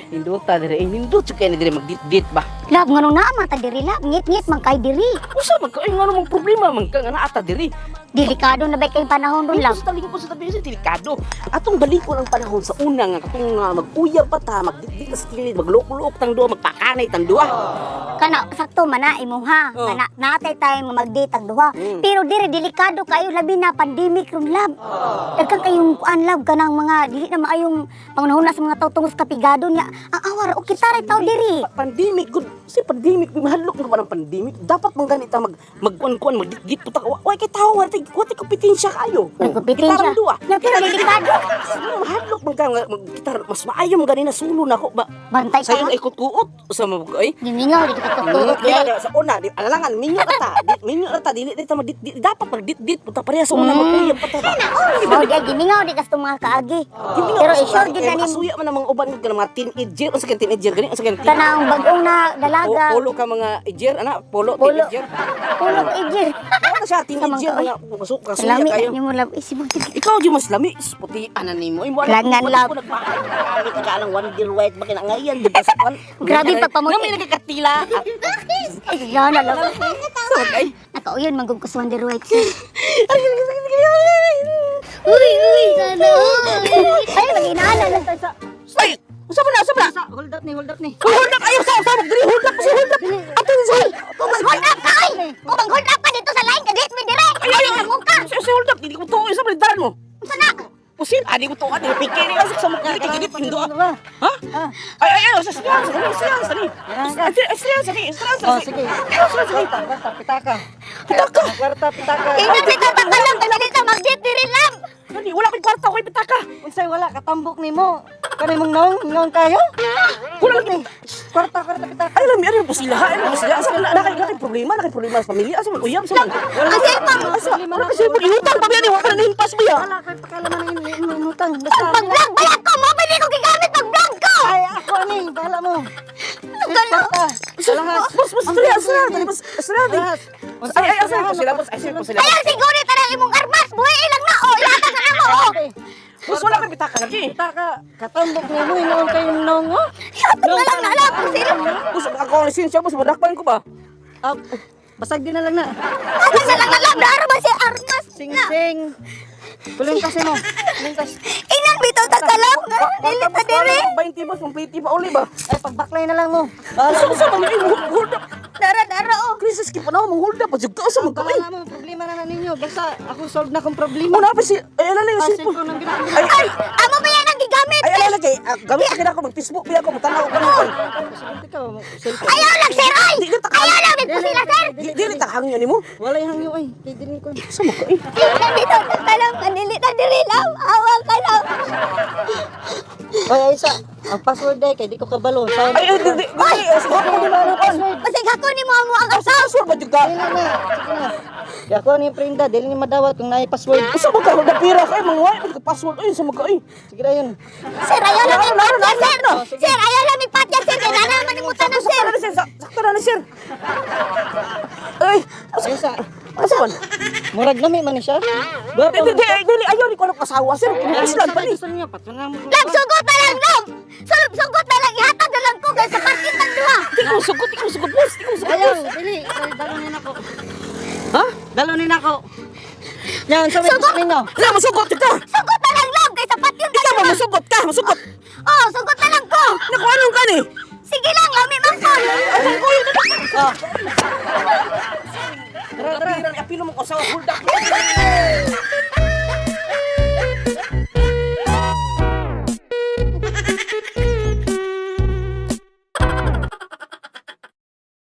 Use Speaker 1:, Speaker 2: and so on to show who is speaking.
Speaker 1: Nindota dire, eh, nindot jud kay ni dire magdit-dit ba.
Speaker 2: Lab, nganong naa man ta diri, lab? Ngit-ngit man kay diri.
Speaker 1: Usa man ka, ay ngano mang problema man ka nga naa ta diri.
Speaker 2: Delikado na ba kay panahon ron, lab?
Speaker 1: Lingkod sa lingkod sa tabi sa delikado. Atong balikon ang panahon sa una nga katong mag-uyab pa ta, magdit-dit sa kilid, maglok-lok tang duha, magpakanay tang duha.
Speaker 2: Kana sakto man na imuha.
Speaker 1: Oh.
Speaker 2: Kana natay tayo nga mag-date ang duha. Pero diri delikado kayo labi na pandemic ron, lab. Daghan kayong kuan, lab, kanang mga dili na maayong pangunahuna sa mga tao tungod sa kapigado niya. Ang awar o kita ra tao diri.
Speaker 1: Pandemic gud, si pandemic mahadlok na ba ng pandemic? Dapat man ganita mag magkuan-kuan, magdit-dit puta. Wa kay tawo, wa tay kompetensya kayo.
Speaker 2: May kompetensya.
Speaker 1: Kitarang duha.
Speaker 2: Nya, pero delikado.
Speaker 1: Ano, mahadlok man ka nga kita mas maayo man gani na sulo na ako ba.
Speaker 2: Bantay ka.
Speaker 1: Sayon ay kut-kuot sa mo ay.
Speaker 2: Gimingaw dito ka tuot.
Speaker 1: Di ba, sa una, di, alalangan, minyo na ta. Di, minyo na ta, dili ta magdit-dit. Dapat magdit-dit, puta pareha sa una maguyab pa ta ba.
Speaker 2: Mao di ay gimingaw di kasto mga kaagi. Pero i-sure gyud na nimo
Speaker 1: Kasuya man ang mga uban ka mga teenager, unsa kang teenager gani, unsa kang
Speaker 2: kanang bag-ong na dalaga.
Speaker 1: Polo ka mga ejer, ana, polo,
Speaker 2: Polo.
Speaker 1: teenager.
Speaker 2: Pulok ejir.
Speaker 1: Ano siya, teenager,
Speaker 2: Sa mga
Speaker 1: mga kasuya
Speaker 2: Lami
Speaker 1: kayo.
Speaker 2: nimo, lab. Isibog jud.
Speaker 1: Ikaw di mas lami, puti ana nimo. Imo
Speaker 2: Langan, love.
Speaker 1: Nagpakamit ka ng Wonder White ba kinangayan di ba sa kwan?
Speaker 2: Grabe, pagpamuti.
Speaker 1: Nami nagkakatila.
Speaker 2: Ay, yan na lab.
Speaker 1: Ay.
Speaker 2: Nakauyon manggug ko sa Wonder White. Uy, uy, sana. Ay, mag-inaala lang.
Speaker 1: Ay, usa pa na, usa pa na.
Speaker 3: Hold up ni, hold up ni.
Speaker 1: Hold up ayo sa sa diri hold up si hold up. Ato ni sa.
Speaker 2: Kung mag-hold up ka, ay! Kung mag-hold up ka dito sa line, kadit mi dire!
Speaker 1: Ay ay ay.
Speaker 2: Ay, ka!
Speaker 1: Sa hold up dili ko tuoy sa daran mo.
Speaker 2: Unsa na?
Speaker 1: Pusin, adi ko tuoy, adi pikir ni sa mo dili kay gidit pindo. Ha? Ay ay ay, sa sa sa sa sa sa sa sa.
Speaker 3: Oh, sige.
Speaker 1: Sa
Speaker 3: Kwarta, pitaka.
Speaker 1: Pitaka.
Speaker 3: Kwarta, pitaka.
Speaker 2: Ingat dito, takalang, kami dito, mag-date diri lang!
Speaker 1: Dali, wala ko'y kwarta, ko'y pitaka.
Speaker 3: Unsay wala katambok nimo? Kani mong naong, naong kayo?
Speaker 1: Wala lagi.
Speaker 3: Kwarta, kwarta, pitaka.
Speaker 1: Ay, lami, ano po sila? Ano po sila? Asa man, nakay problema, nakay problema sa pamilya. Asa man, uyab, sa man.
Speaker 2: Ang cellphone!
Speaker 1: Asa, wala kasi mo, inutang pa biya ni, wala na himpas ba ya?
Speaker 3: Wala ko'y pakalaman ng inutang. Basta
Speaker 2: Pag-vlog, bayad ko! Mo, pwede ko gigamit pag-vlog ko!
Speaker 3: ay ako ani, bahala mo.
Speaker 2: Kalo!
Speaker 3: Kwarta. Alahas.
Speaker 1: Boss, boss, sila, sila, dali, boss, sila, di.
Speaker 3: Alahas.
Speaker 1: Ay, ay, asa po sila, boss, ay, sila po sila.
Speaker 2: Ayaw, siguro tanang imong armas! Buhi ilang na, oh! Ilatag na mo, oh!
Speaker 1: Boss, wala ko'y pitaka lagi.
Speaker 3: Pitaka, katambok nimo naong kayo naong oh.
Speaker 2: Ilatag na lang na alam kung sino!
Speaker 1: Boss, ako ang lisensya, boss, madakpan ko ba?
Speaker 3: Ah, basag din na lang na.
Speaker 2: Ilatag na lang na lang! Naara ba si armas?
Speaker 3: Sing sing. Kuling kasi mo. Kuling kasi.
Speaker 2: Inan bitaw ta kalam nga dili ta diri.
Speaker 1: 20, boss, 20 pa uli ba?
Speaker 3: Ay pagbaklay na lang mo. Bahala
Speaker 1: Asa, asa, man, ay, hold up.
Speaker 2: Dara dara oh.
Speaker 1: Crisis, kaya pa na, hold up, jud ka, asa man ka, ay.
Speaker 3: Bahala mo, problema na na ninyo. Basta ako solve na akong problema.
Speaker 1: Una pa si, ay, alala yung
Speaker 3: Ah,
Speaker 1: cellphone.
Speaker 3: cellphone ang ginamit.
Speaker 1: Ay,
Speaker 2: Ay, amo ba yan ang gigamit?
Speaker 1: ay, alala kay, gamit ka na ako, mag-Facebook ba ako, magtanaw ko ng
Speaker 3: Pasigil ka, cellphone.
Speaker 2: Ayaw lang sir ay.
Speaker 1: Di ka
Speaker 2: Ayaw lang magpusila sir.
Speaker 1: Di, di, di, takahangyo ni mo.
Speaker 3: Walay hangyo ay. Kay dili ko.
Speaker 1: Asa man ka, eh.
Speaker 2: Inan bitaw ta kalam nga dili ta diri lang. Awang kalam.
Speaker 3: Oy, Aisa, ang password day kay di ko kabalo. Sa
Speaker 1: Ay, ay, di, di, di, sige ko di ba
Speaker 2: Basig hako ni mo ang ang
Speaker 1: Asa password ba jud ka?
Speaker 3: Dili na, sige na. Di ako ni prenda, dili ni madawat kung naay password.
Speaker 1: Asa man ka hold up pira kay mga way ka password ay sa man ka ay.
Speaker 3: Sige na yun.
Speaker 2: Sir, ayaw lang ipatya sir. Sir, ayaw lang ipatya sir. Kay nana man mo tanan sir.
Speaker 1: Sakto na sir, sakto na ni sir. Ay,
Speaker 3: Aisa,
Speaker 1: asa man?
Speaker 3: murag nami man ni siya.
Speaker 1: Di, di, di, dili ayaw ni ko ng asawa sir. Kinislan pa ni.
Speaker 3: Gusto niya patuna mo.
Speaker 2: Lang sugot na lang lang. Sugot sugot na lang ihatag na lang ko kay sa parking tang duha.
Speaker 1: Di ko sugot, di ko sugot boss, di ko sugot.
Speaker 3: Ayaw, dili. Ay, dalo ni nako.
Speaker 1: Ha?
Speaker 3: Dalo ni nako. Yan, sa may gusto ninyo.
Speaker 1: Wala masugot ka.
Speaker 2: Sugot na lang lang kay sa parking tang
Speaker 1: Ikaw ba
Speaker 2: duha.
Speaker 1: masugot ka, masugot.
Speaker 2: Oh, sugot na lang ko.
Speaker 1: Naku anong ka ni?
Speaker 2: Sige lang, lami man po.
Speaker 3: Ah,
Speaker 1: Tara, tara. Apilo mo ko asawa, hold up.